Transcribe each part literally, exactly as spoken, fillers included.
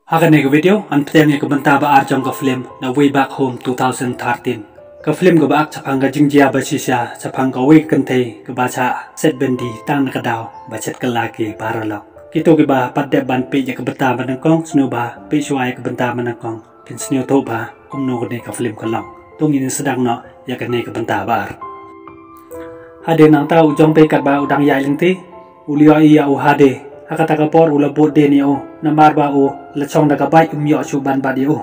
Ha kane ka video, ngan pdiang ïa ka bynta ba ar jong ka film The Way Back Home two thousand thirteen. Ka film kaba ak shaphang ka jingjia ba shisha shaphang kawei ka kynthei kaba shah set byndi tang na ka daw ba shet kylla ki paralok. Kito kiba pat dep ban peit ïa ka bynta ba nyngkong, sngewbha peit shuwa ïa ka bynta ba nyngkong, phin sngewthuh ba kumno kane ka film ka long. To ngin sdang noh ïa kane ka bynta ba ar. Hadien nangta u Jong Bae katba u dang ïaid lynti, u la ïohi ïa u Ha Dae. Ha kata ka por u la bud dien ïa u, namar ba u la shong da ka bike, um ïoh shuh ban bat ïa u.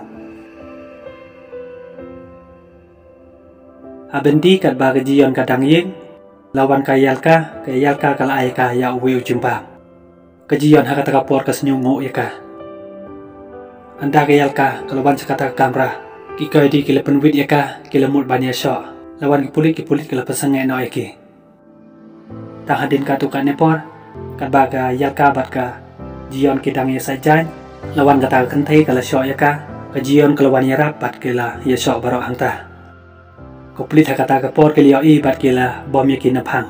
Ha byndi katba ka Ji Yeon ka dang ïeng, la wan ka Yalka, ka Yalka ka la ai ka ïa uwei u jingbam. Ka Ji Yeon ha kata ka por ka sngewnguh ïa ka. Ynda ka Yalka ka la wan sha kata ka kamra, ki koidi ki la pynwit ïa ka, ki la mut ban ïashoh. La wan ki pulit, ki pulit ki la pynsangeh noh ïa ki. Tang hadien katto katne por, katba ka Yalka bad ka Ji Yeon ki dang ïasaid jaiñ, la wan kata ka kynthei ka la shoh ïa ka, ka Ji Yeon ka la wan ïarap bad ki la ïashoh baroh hangta. Ki pulit ha kata ka por ki la ïohi bad ki la bom ïa ki na phang.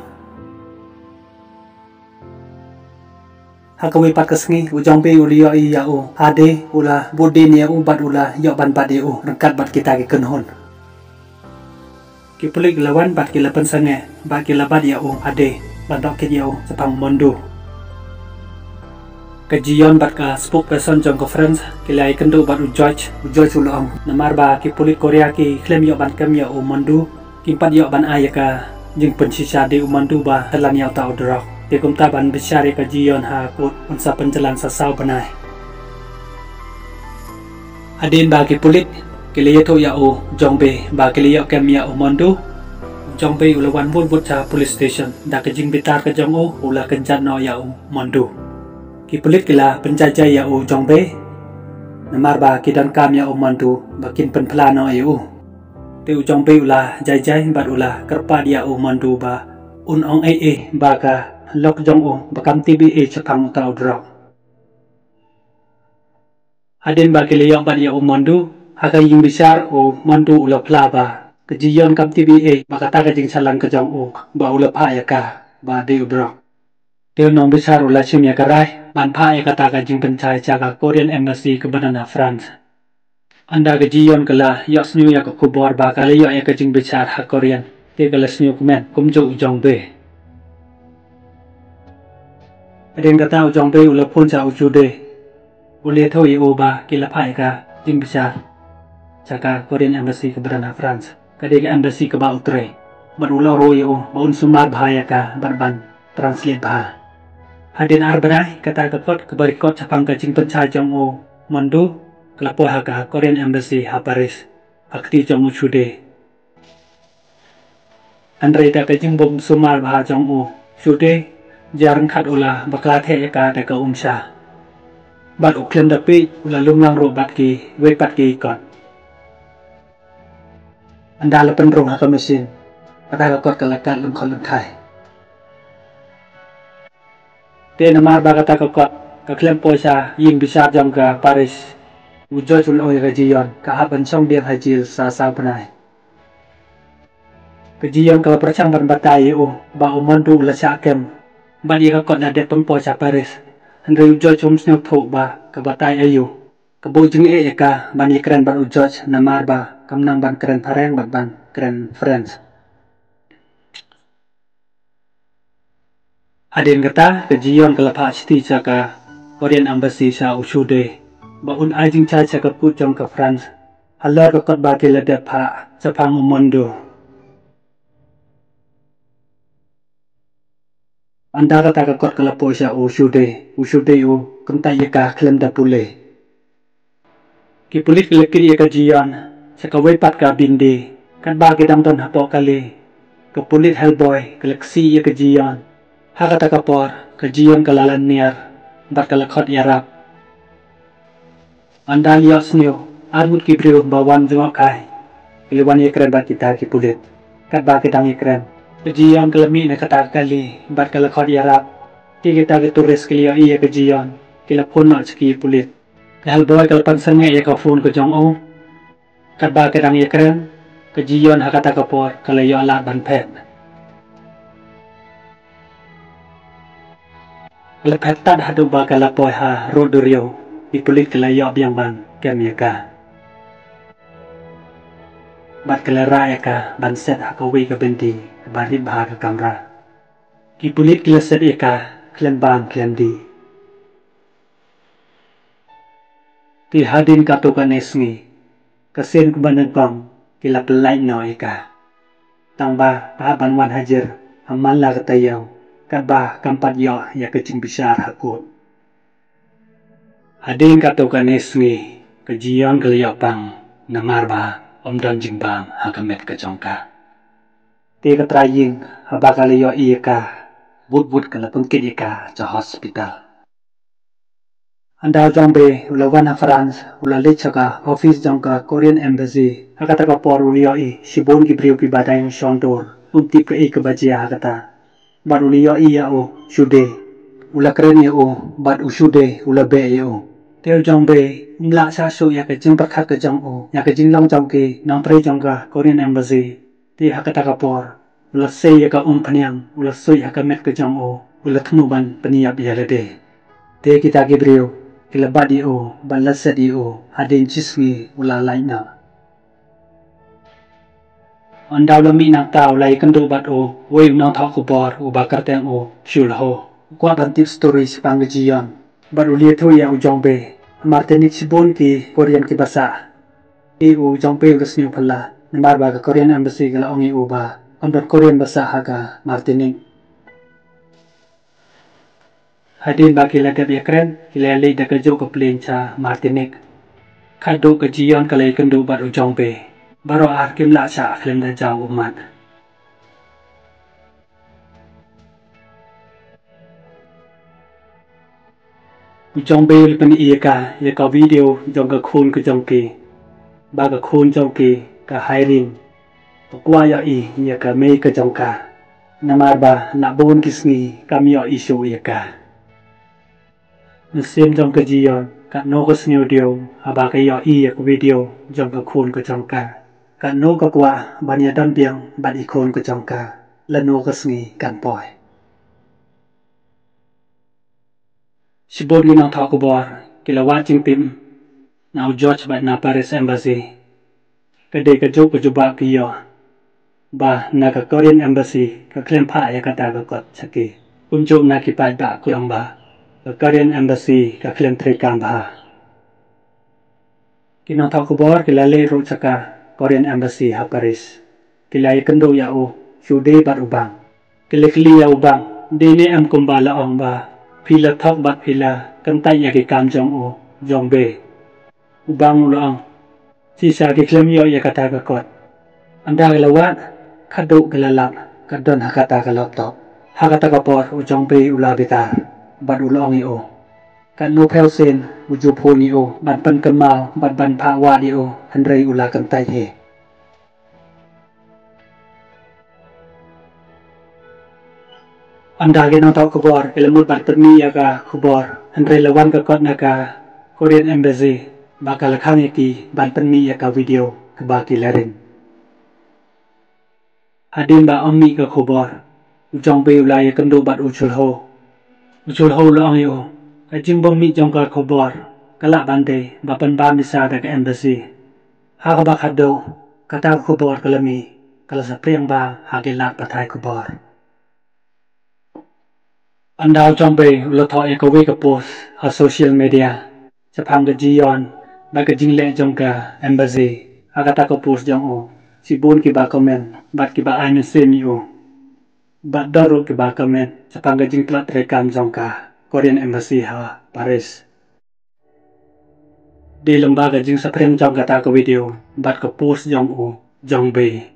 Ha kawei pat ka sngi, u Jong Bae u la ïohi ïa u Ha Dae, u la bud dien ïa u bad u la ïoh ban bat ïa u ryngkat bad kita ki kynhun. Ki pulit ki la wan bad ki la pynsangeh bad ki la bat ïa u Ha Dae, ban ïoh kit ïa u shaphang u Mon Du. Ka Ji Yeon bad ka spokesperson jong ka France ki la ïakynduh bad u George, u George u la ong, namar ba ki pulit Korea ki khlem ïoh ban kem ïa u Mon Du, kim pat ïoh ban ai ïa ka jingpynshisha de u Mon Du ba shalan ïa uta u drok. Te kumta ban bishar ïa ka Ji Yeon ha kut un sa pynjlan sa saw bnai. Hadien ba ki pulit ki la ïathuh ïa u Jong Bae ba ki la ïoh kem ïa u Mon Du, u Jong Bae u la wan bud bud sha police station. Da ka jingbitar ka jong u, u la kynjat noh ïa u Mon Du. Ki pulit ki la pynjai jai ïa u Jong Bae, namar ba ki donkam ïa u Mon Du ba kin pynphla noh ïa u. Te u Jong Bae u la jai jai bad u la kyrpad ïa u Mon Du ba un ong ei ei ba ka lok jong u ba kam tip ei ei shaphang uta u drok. Hadien ba ki la ïoh bat ïa u Mon Du, ha ka ïing bishar u Mon Du u la phla ba ka Ji Yeon kam tip ei ei ba kata ka jingshalan ka jong u ba u la phah ïa ka ba de u drok. Te u nongbishar u la shim ïa ka rai ban phah ïa kata ka jingpynshai sha ka Korean Embassy kaba don ha France. Ynda ka Ji Yeon ka la ïohsngew ïa ka khubor ba ka la ïoh ïa ka jingbishar ha Korean, te ka la sngewkmen kumjuh u Jong Bae. Hadien kata u Jong Bae u la phone sha u Shu Dae. U la ïathuh ïa u ba ki la phah ïa ka jingbishar sha ka Korean Embassy kaba don ha France. Ka dei ka embassy kaba u trei. Bad u la ruh ïa u ba un sumar bha ïa ka bad ban translate bha. Hadien ar bnai, kata ka kot kaba record shaphang ka jingpynshai jong u Mon Du ka la poi ha ka Korean Embassy ha Paris, ha kti jong u Shu Dae. Hynrei da ka jingbym sumar bha jong u Shu Dae, jia ryngkat u la bakla theh ïa ka da ka umsha. Bad u khlem da peit, u la lum lang ruh bad kiwei pat ki kot. Ynda la pynrung ha ka machine, kata ka kot ka la kat lyngkhot lyngkhai. Te namar ba kata ka kot ka khlem poi sha ïing bishar jong ka Paris, u George u la ong ïa ka Ji Yeon ka hap ban shong biang ha jel sa saw bnai. Ka Ji Yeon ka la pyrshang ban batai ïa u ba u Mon Du u la shah kem bad ïa ka kot la dep pynpoi sha Paris. Hynrei u George um sngewthuh ba ka batai aïu. Ka buh jingeh ïa ka ban ïakren bad u George namar ba kam nang ban kren phareng bad ban kren French. Hadien kata ka Ji Yeon ka la phah shithi sha ka Korean Embassy sha u Shu Dae ba un ai jingshai sha ka pud jong ka France halor ka kot ba ki la dep phah shaphang u Mon Du. Ynda kata ka kot ka la poi sha u Shu Dae, u Shu Dae u kyntait ïa ka khlem da pule. Ki pulit ki la kit ïa ka Ji Yeon sha kawei pat ka byndi. Katba ki dang don hapoh kali, ka pulit Hellboy ka la ksih ïa ka Ji Yeon. Ha kata ka por ka Ji Yeon ka la lynñiar bad ka la khot ïarap. Ynda la ïohsngew ar ngut ki briew ba wan jngohkai, ki la wan ïakren bad kita ki pulit. Katba ki dang ïakren, ka Ji Yeon ka la mih na kata ka kali bad ka la khot ïarap. Te kita ki tourist ki la ïohi ïa ka Ji Yeon, ki la phone noh sha ki pulit. Ka Hellboy ka la pynsangeh ïa ka phone ka jong u. Katba ki dang ïakren, ka Ji Yeon ha kata ka por ka la ïoh lad ban phet. Ka la phet tad haduh ba ka la poi ha rud duriaw. Ki pulit ki la ïoh biang ban kem ïa ka bad ki la rah ïa ka ban set ha kawei ka byndi ba rit bha ka kamra. Ki pulit ki la set ïa ka khlem bam khlem dih. Te hadien katto katne sngi, ka sien kumba nyngkong ki la pyllait noh ïa ka. Tang ba ka hap ban wan hajir ha man la ka taïew, katba kam pat ïoh ïa ka jingbishar ha kot. Hadien katto katne sngi, ka Jion ka la ïoh pang namar ba ym don jingbam ha ka met ka jong ka. Te ka trai ïing haba ka la ïohi ïa ka, wut wut ka la pynkit ïa ka sha hospital. Ynda u Jong Bae u la wan ha France, u la leit sha ka office jong ka Korean Embassy. Ha kata ka por u la ïohi shibun ki briew kiba dang shong dur, um tip kaei kaba jia ha kata. Bad u la ïohi ïa u Shu Dae, u la kren ïa u, bad u Shu Dae u la beh ïa u. Te u Jong Bae um lah shah shuh ïa ka jingpyrkhat ka jong u ïa ka jinglong jong ki nongtrei jong ka Korean Embassy. Te ha kata ka por u la sei ïa ka umphniang, u la suid ha ka met ka jong u, u la thmu ban pynïap ïa lade. Te kita ki briew ki la bat ïa u bad la set ïa u, hadien shi sngi u la lait noh. Ynda u la mih nangta u la ïakynduh bad uwei u nongthoh khubor uba kyrteng u Chul Ho. U kwah ban tip story shaphang ka Jion bad u la ïathuh ïa u Jong Bae. Martinique shibun ki Korean kiba sah. Te u Jong Bae u la sngewphylla namar ba ka Korean Embassy ka la ong ïa u ba ym don Korean ba sah ha ka Martinique. Hadien ba ki la dep ïakren, ki la leit da kajuh ka plane sha Martinique. Khadduh ka Jion ka la ïakynduh bad u Jong Bae. Baroh ar kim lah shah khlem da jaw ummat. U Jong Bae u la pyni ïa ka, ïa ka video jong ka khun ka jong ki. Ba ka khun jong ki, ka Hairin, ka kwah ïohi ïa ka mei ka jong ka. Namar ba la bun ki sngi kam ïohi shuh ïa ka. Mynsiem jong ka Jion katno ka sngewdiaw haba ka ïohi ïa ka video jong ka khun ka jong ka. Katno ka kwah ban ïadon biang bad i khun ka jong ka. Lano ka sngi kan poi. Shibun ki nongthoh khubor ki la wad jingtip na u George bad na Paris Embassy. Ka dei kajuh ka jubab ki ïoh ba na ka Korean Embassy ka khlem phah ïa kata ka kot sha ki. Kumjuh na ki paidbah ki ong ba ka Korean Embassy ka khlem treikam bha. Ki nongthoh khubor ki la leit ruh sha ka Korean Embassy ha Paris. Ki la ïakynduh ïa u Shu Dae bad u Bang. Ki la kylli ïa u Bang, dei ne em kumba la ong ba phi la thok bad phi la kyntait ïa ki kam jong u Jong Bae. U Bang u la ong, shisha ki khlem ïoh ïa kata ka kot. Ynda ki la wad, khadduh ki la lap ka don ha kata ka laptop. Ha kata ka por u Jong Bae u la bitar bad u la ong ïa u, katno phew sien u ju phone ïa u ban pynkynmaw bad ban phah wad ïa u, hynrei u la kyntait hi. Ynda ki nongthoh khubor ki la mut ban pynmih ïa ka khubor, hynrei la wan ka kot na ka Korean Embassy ba ka la khang ïa ki ban pynmih ïa ka video kaba ki la ring. Hadien ba ym mih ka khubor, u Jong Bae u la ïakynduh bad u Chul Ho. U Chul Ho u la ong ïa u, ka jingbym mih jong ka khubor ka lah ban dei ba pynbam isa da ka embassy. Ha kaba khadduh, kata ka khubor ka la mih, ka la saphriang bha ha ki lad pathai khubor. Ynda u Jong Bae u la thoh ïa kawei ka post ha social media shaphang ka Jion bad ka jingleh jong ka embassy. Ha kata ka post jong u, shibun kiba comment bad kiba ai mynsiem ïa u. Bad don ruh kiba comment shaphang ka jingtlot treikam jong ka Korean Embassy ha Paris. Dei lyngba ka jingsaphriang jong kata ka video bad ka post jong u Jong Bae,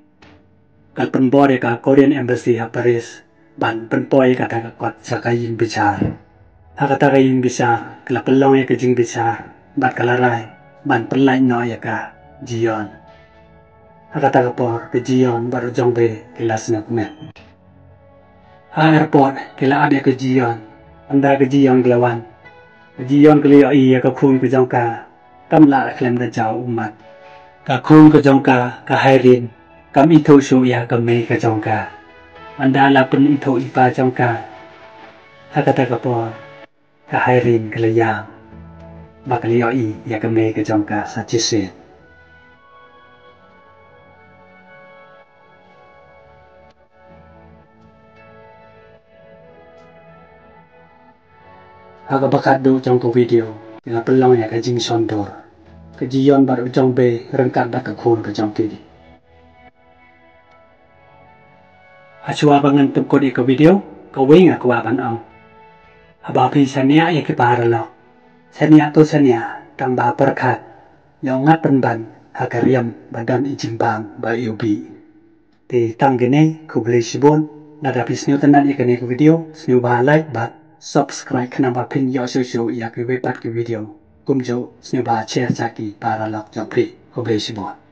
ka la pynbor ïa ka Korean Embassy ha Paris ban pynpoi ïa kata ka kot sha ka ïing bichar. Ha kata ka ïing bichar ka la pynlong ïa ka jingbichar bad ka la rai ban pyllait noh ïa ka Jion. Ha kata ka por ka Jion bad u Jong Bae ki la sngewkmen. Ha airport ki la ap ïa ka Jion. Ynda ka Jion ka la wan, ka Jion ka la ïohi ïa ka khun ka jong ka kam lah khlem da jaw ummat. Ka khun ka jong ka, ka Hairin, kam ithuh shuh ïa ka mei ka jong ka. Ynda la pynithuh i pa jong ka, ha kata ka por ka Hairin ka la ïam. ba ka la ïohi ïa ka mei ka jong ka sa shisien. Ha kaba khatduh jong ka video, ngi la pynlong ïa ka jingshon dur ka Jion bad u Jong Bei ryngkat bad ka khun ka jong ki. Hashwa ba ngan pynkut ïa ka video, kawei nga kwah ban ong, haba phi shaniah ïa ki paralok, shaniah to shaniah, tang ba pyrkhat, ïoh ngat pynban ha ka riam ba don i jingbam ba iwbih. Te tang kine, khublei shibun. Lada phi sngewtynnat ïa kane ka video, sngewbha like bad subscribe khnang ba phin ïoh shuh shuh ïa kiwei pat ki video. Kumjuh sngewbha share sha ki paralok jong phi. Khublei shibun.